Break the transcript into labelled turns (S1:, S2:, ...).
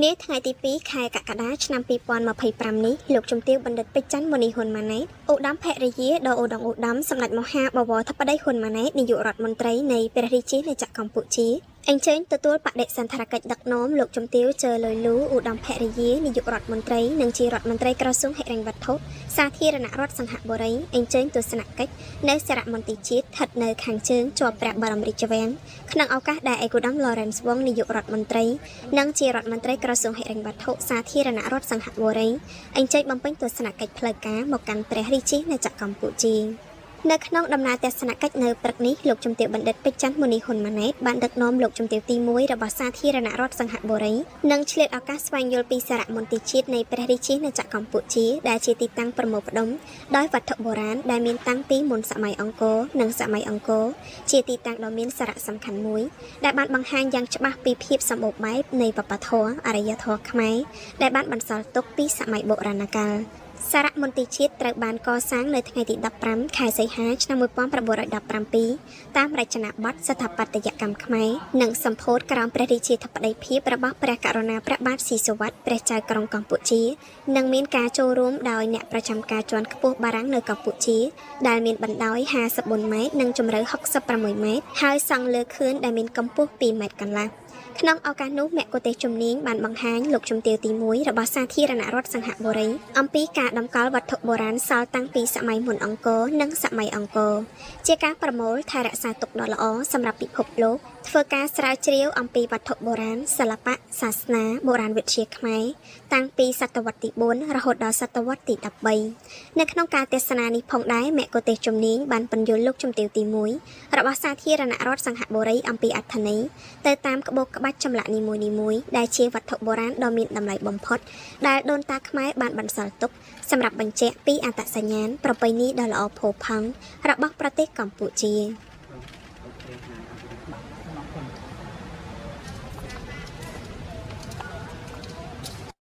S1: នាថ្ងៃទី2ខែកក្កដាឆ្នាំ2025នេះលោកជំទាវបណ្ឌិតពេជ្រច័ន្ទមុនីហ៊ុនម៉ាណែតឧត្តមភរិយាដ៏ឧត្តមឧត្តមសម្ដេចមហាបវរធិបតីហ៊ុនម៉ាណែតនាយករដ្ឋមន្ត្រីនៃព្រះរាជាណាចក្រកម្ពុជាអញ្ជើញទទួលបដិសណ្ឋារកិច្ចដឹកនាំលោកជំទាវជើលុយលូឧត្តមភរិយានាយករដ្ឋមន្ត្រីនិងជារដ្ឋមន្ត្រីក្រសួងហិរញ្ញវត្ថុសាធារណរដ្ឋសង្ហបុរីអញ្ជើញទស្សនកិច្ចនៅសារមន្ទីរជាតិស្ថិតនៅខាងជើងជាប់ព្រះបរមរាជវាំងក្នុងឱកាសដែលឯកឧត្តម Lawrence Wong នាយករដ្ឋមន្ត្រីនិងជារដ្ឋមន្ត្រីក្រសួងហិរញ្ញវត្ថុសាធារណរដ្ឋសង្ហបុរីអញ្ជើញបំពេញទស្សនកិច្ចផ្លូវការមកកាន់ព្រះរាជាណាចក្រកម្ពុជានៅក្នុងដំណើរទស្សនកិច្ចនៅព្រឹកនេះលោកជំទាវបណ្ឌិតពេជ្រច័ន្ទមុនីហ៊ុនម៉ាណែតបានដឹកនាំលោកជំទាវទី1របស់សាធារណរដ្ឋសង្ហបុរីនិងឆ្លៀតឱកាសស្វែងយល់ពីសារមន្ទីរជាតិនៃព្រះរាជាណាចក្រកម្ពុជាដែលជាទីតាំងប្រមូលផ្ដុំដោយវត្ថុបុរាណដែលមានតាំងពីមុនសម័យអង្គរនិងសម័យអង្គរជាទីតាំងដ៏មានសារៈសំខាន់មួយដែលបានបង្ហាញយ៉ាងច្បាស់ពីភាពសម្បូរបែបនៃវប្បធម៌អរិយធម៌ខ្មែរដែលបានបន្សល់ទុកពីសម័យបុរាណកាល។ សារមន្ទីរជាតិត្រូវបានកសាងនៅថ្ងៃទី15ខែសីហាឆ្នាំ1917តាមរចនាបថស្ថាបត្យកម្មខ្មែរនិងសម្ពោធក្រោមព្រះរាជាធិបតីភាពរបស់ព្រះករុណាព្រះបាទស៊ីសុវត្ថិព្រះចៅក្រុងកម្ពុជា និងមានការចូលរួមដោយអ្នកប្រចាំការជាន់ខ្ពស់បារាំងនៅកម្ពុជា ដែលមានបណ្ដោយ54ម៉ែត្រនិងជម្រៅ66ម៉ែត្រហើយសង់លើខឿនដែលមានកម្ពស់2ម៉ែត្រកន្លះក្នុងឱកាសនោះមគ្គុទ្ទេសក៍ជំនាញបានបង្ហាញលោកជំទាវទី1របស់សាធារណរដ្ឋសង្ហបុរីអំពីការតម្កល់វត្ថុបុរាណសល់តាំងពីសម័យមុនអង្គរនិងសម័យអង្គរជាការប្រមូលថែរក្សាទុកដ៏ល្អសម្រាប់ពិភពលោកធ្វើការស្រាវជ្រាវអំពីវត្ថុបុរាណសិល្បៈសាសនាបុរាណវិទ្យាខ្មែរតាំងពីសតវត្សទី4រហូតដល់សតវត្សទី13នៅក្នុងការទស្សនានេះផងដែរមគ្គុទ្ទេសក៍ជំនាញបានពន្យល់លោកជំទាវទី1របស់សាធារណរដ្ឋសង្ហបុរីអំពីអត្ថន័យទៅតាមក្បូរក្បាច់ចម្លាក់នីមួយៗដែលជាវត្ថុបុរាណដ៏មានតម្លៃបំផុតដែលដូនតាខ្មែរបានបន្សល់ទុកសម្រាប់បញ្ជាក់ពីអត្តសញ្ញាណប្រពៃណីដ៏ល្អផូរផង់របស់ប្រទេសកម្ពុជា។